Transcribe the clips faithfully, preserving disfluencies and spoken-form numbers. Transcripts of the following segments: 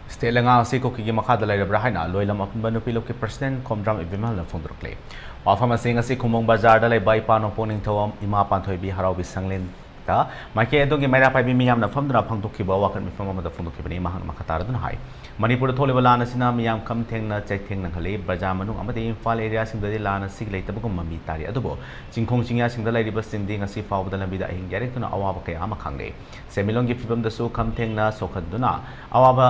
State ꯂꯩꯉꯥꯛ ꯑꯁꯤ ꯀꯨꯀꯤꯒꯤ ꯃꯈꯥꯗ ꯂꯩꯔꯕ꯭ꯔꯥ ꯍꯥꯏꯅ ꯂꯣꯏꯂꯝ ꯑꯄꯨꯟꯕ ꯅꯨꯄꯤ ꯂꯨꯞꯀꯤ ꯄ꯭ꯔꯁꯤꯗꯦꯟꯠ ꯈꯣꯝꯗ꯭ꯔꯥꯝ ꯏꯕꯦꯝꯍꯜꯅ ꯐꯣꯡꯗꯣꯔꯛꯂꯤ꯫ ꯋꯥꯐꯝ ꯑꯁꯤ ꯉꯁꯤ ꯈꯨꯃꯣꯡ ꯕꯖꯥꯔꯗ ꯂꯩꯕ ꯏꯄꯥ ꯅꯣꯡꯄꯣꯛ ꯅꯤꯡꯊꯧ ꯏꯃꯥ ꯄꯥꯟꯊꯣꯏꯕꯤ ꯍꯔꯥꯎꯕꯤ ꯁꯪꯂꯦꯟꯗ ꯃꯥꯏꯀꯩ ꯑꯗꯣꯝꯒꯤ ꯃꯩꯔꯥ ꯄꯥꯏꯕꯤ ꯃꯤꯌꯥꯝꯅ ꯐꯝꯗꯨꯅ ꯄꯥꯡꯊꯣꯛꯈꯤꯕ ꯋꯥꯀꯠ ꯃꯤꯐꯝ ꯑꯃꯗ ꯐꯣꯡꯗꯣꯛꯈꯤꯕꯅꯤ꯫ ꯃꯍꯥꯛꯅ ꯃꯈꯥ ꯇꯥꯔꯗꯨꯅ ꯍꯥꯏ, ꯃꯅꯤꯄꯨꯔꯗ ꯊꯣꯛꯂꯤꯕ ꯂꯥꯟ ꯑꯁꯤꯅ ꯃꯤꯌꯥꯝ ꯈꯝ ꯊꯦꯡꯅ ꯆꯩꯊꯦꯡ ꯅꯪꯍꯜꯂꯤ꯫ ꯕꯖꯥꯔ ꯃꯅꯨꯡ ꯑꯃꯗꯤ ꯏꯝꯐꯥꯜ ꯑꯦꯔꯤꯌꯥꯁꯤꯡꯗꯗꯤ ꯂꯥꯟ ꯑꯁꯤꯒꯤ ꯂꯩꯇꯕꯒꯨꯝꯕ ꯃꯃꯤ ꯇꯥꯔꯤ꯫ ꯑꯗꯨꯕꯨ ꯆꯤꯡꯈꯣꯡ ꯆꯤꯡꯌꯥꯁꯤꯡꯗ ꯂꯩꯔꯤꯕꯁꯤꯡꯗꯤ ꯉꯁꯤ ꯐꯥꯎꯕꯗ ꯂꯝꯕꯤꯗ ꯑꯍꯤꯡ ꯌꯥꯔꯦꯛꯇꯨꯅ ꯑꯋꯥꯕ ꯀꯌꯥ ꯑꯃ ꯈꯥꯡꯂꯤ꯫ ꯁꯦꯟꯃꯤꯠꯂꯣꯟꯒꯤ ꯐꯤꯕꯝꯗꯁꯨ ꯈꯝ ꯊꯦꯡꯅ ꯁꯣꯛꯍꯟꯗꯨꯅ ꯑꯋꯥꯕ,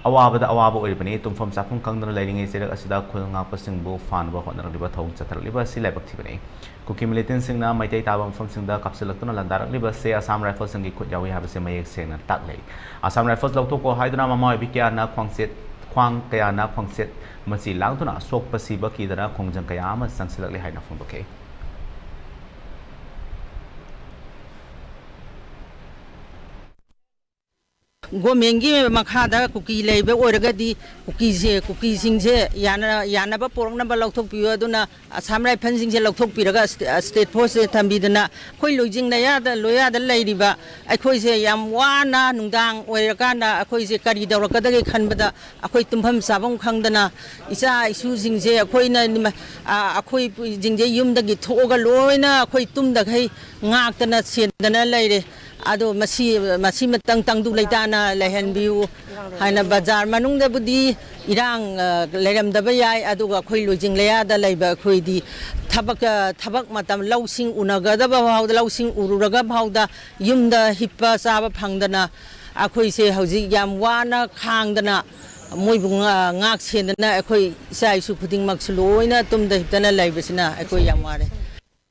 ꯑꯋꯥꯕꯗ ꯑꯋꯥꯕ ꯑꯣꯏꯔꯤꯕꯅꯤ꯫ ꯇꯨꯝꯐꯝ ꯆꯥꯐꯝ ꯈꯪꯗꯅ ꯂꯩꯔꯤꯉꯩ ꯆꯩꯔꯛ ꯑꯁꯤꯗ ꯈꯨꯜ ꯉꯥꯛꯄꯁꯤꯡꯕꯨ ꯐꯥꯅꯕ ꯍꯣꯠꯅꯔꯛꯂꯤꯕ ꯊꯧꯑꯣꯡ ꯆꯠꯊꯔꯛꯂꯤꯕ ꯑꯁꯤ ꯂꯥꯏꯕꯛ ꯊꯤꯕꯅꯤ꯫ ꯀꯨꯀꯤ ꯃꯤꯂꯤꯇꯦꯟꯁꯤꯡꯅ ꯃꯩꯇꯩ ꯇꯥꯕ ꯃꯐꯝꯁꯤꯡꯗ ꯀꯥꯞꯁꯤꯜꯂꯛꯇꯨꯅ ꯂꯥꯟꯗꯥꯔꯛꯂꯤꯕ ꯑꯁꯤ ꯑꯁꯥꯝ ꯔꯥꯏꯐꯜꯁꯤꯡꯒꯤ ꯈꯨꯠ ꯌꯥꯎꯏ ꯍꯥꯏꯕꯁꯤ ꯃꯌꯦꯛ ꯁꯦꯡꯅ ꯇꯥꯛꯂꯤ꯫ ꯑꯁꯥꯝ ꯔꯥꯏꯐꯜꯁ ꯂꯧꯊꯣꯛꯈꯣ ꯍꯥꯏꯗꯨꯅ ꯃꯃꯥ ꯑꯣꯏꯕꯤ ꯀꯌꯥꯅ ꯈ꯭ꯋꯥꯡꯆꯦꯠ, ꯈ꯭ꯋꯥꯡ ꯀꯌꯥꯅ ꯈ꯭ꯋꯥꯡꯆꯦꯠ ꯃꯆꯤ ꯂꯥꯡꯗꯨꯅ ꯁꯣꯛꯄ ꯁꯤꯕ ꯀꯤꯗꯅ ꯈꯣꯡꯖꯪ ꯀꯌꯥ ꯑꯃ ꯆꯪꯁꯤꯜꯂꯛꯂꯤ ꯍꯥꯏꯅ ꯐꯣꯡꯗꯣꯛꯈꯤ꯫ ꯒꯣꯔꯃꯦꯟꯒꯤ ꯃꯈꯥꯗ ꯀꯨꯀꯤ ꯂꯩꯕ ꯑꯣꯏꯔꯒꯗꯤ ꯀꯨꯀꯤꯁꯦ, ꯀꯨꯀꯤꯁꯤꯡꯁꯦ ꯌꯥꯅ-, ꯌꯥꯅꯕ ꯄꯣꯔꯛꯅꯕ ꯂꯧꯊꯣꯛꯄꯤꯌꯨ꯫ ꯑꯗꯨꯅ ꯑꯁꯥꯝ ꯔꯥꯏꯐꯜꯁꯤꯡꯁꯦ ꯂꯧꯊꯣꯛꯄꯤꯔꯒ ꯁ꯭ꯇꯦ-, ꯁ꯭ꯇꯦꯠ ꯐꯣꯔꯁꯁꯦ ꯊꯝꯕꯤꯗꯅ ꯑꯩꯈꯣꯏ ꯂꯣꯏꯖꯤꯡ ꯂꯣꯌꯥꯗ, ꯂꯣꯌꯥꯗ ꯂꯩꯔꯤꯕ ꯑꯩꯈꯣꯏꯁꯦ ꯌꯥꯝ ꯋꯥꯅ ꯅꯨꯡꯗꯥꯡ ꯑꯣꯏꯔꯀꯥꯟꯗ ꯑꯩꯈꯣꯏꯁꯦ ꯀꯔꯤ ꯇꯧꯔꯛꯀꯗꯒꯦ ꯈꯟꯕꯗ ꯑꯩꯈꯣꯏ ꯇꯨꯝꯐꯝ ꯆꯥꯐꯝ ꯈꯪꯗꯅ ꯏꯆꯥ ꯏꯁꯨꯁꯤꯡꯁꯦ ꯑꯩꯈꯣꯏꯅ ꯅꯤꯃ-, ꯑ, ꯑꯩꯈꯣꯏꯁꯤꯡꯁꯦ ꯌꯨꯝꯗꯒꯤ ꯊꯣꯛꯑꯒ ꯂꯣꯏꯅ ꯑꯩꯈꯣꯏ ꯇꯨꯝꯗꯈꯩ ꯉꯥꯛꯇꯅ ꯁꯦꯟꯗꯅ ꯂꯩꯔꯦ꯫ ꯑꯗꯣ ꯃꯁꯤ, ꯃꯁꯤꯃꯇꯪ ꯇꯪꯗꯨ ꯂꯩꯇꯥꯅ ꯂꯩꯍꯟꯕꯤꯌꯨ ꯍꯥꯏꯅ꯫ ꯕꯖꯥꯔ ꯃꯅꯨꯡꯗꯕꯨꯗꯤ ꯏꯔꯥꯡ, ꯑ, ꯂꯩꯔꯝꯗꯕ ꯌꯥꯏ, ꯑꯗꯨꯒ ꯑꯩꯈꯣꯏ ꯂꯣꯏꯖꯤꯡ ꯂꯩꯌꯥꯗ ꯂꯩꯕ ꯑꯩꯈꯣꯏꯗꯤ ꯊꯕꯛ, ꯑ, ꯊꯕꯛ ꯃꯇꯝ ꯂꯧꯁꯤꯡ ꯎꯅꯒꯗꯕ ꯐꯥꯎꯗ, ꯂꯧꯁꯤꯡ ꯎꯔꯨꯔꯒ ꯐꯥꯎꯗ ꯌꯨꯝꯗ ꯍꯤꯞꯄ ꯆꯥꯕ ꯐꯪꯗꯅ ꯑꯩꯈꯣꯏꯁꯦ ꯍꯧꯖꯤꯛ ꯌꯥꯝ ꯋꯥꯅ ꯈꯥꯡꯗꯅ ꯃꯣꯏꯕꯨ ꯉꯥ-, ꯉꯥꯛ ꯁꯦꯟꯗꯅ ꯑꯩꯈꯣꯏ ꯏꯆꯥ ꯏꯁꯨ ꯈꯨꯗꯤꯡꯃꯛꯁꯨ ꯂꯣꯏꯅ ꯇꯨꯝꯗ ꯍꯤꯞꯇꯅ ꯂꯩꯕꯁꯤꯅ ꯑꯩꯈꯣꯏ ꯌꯥꯝ ꯋꯥꯔꯦ꯫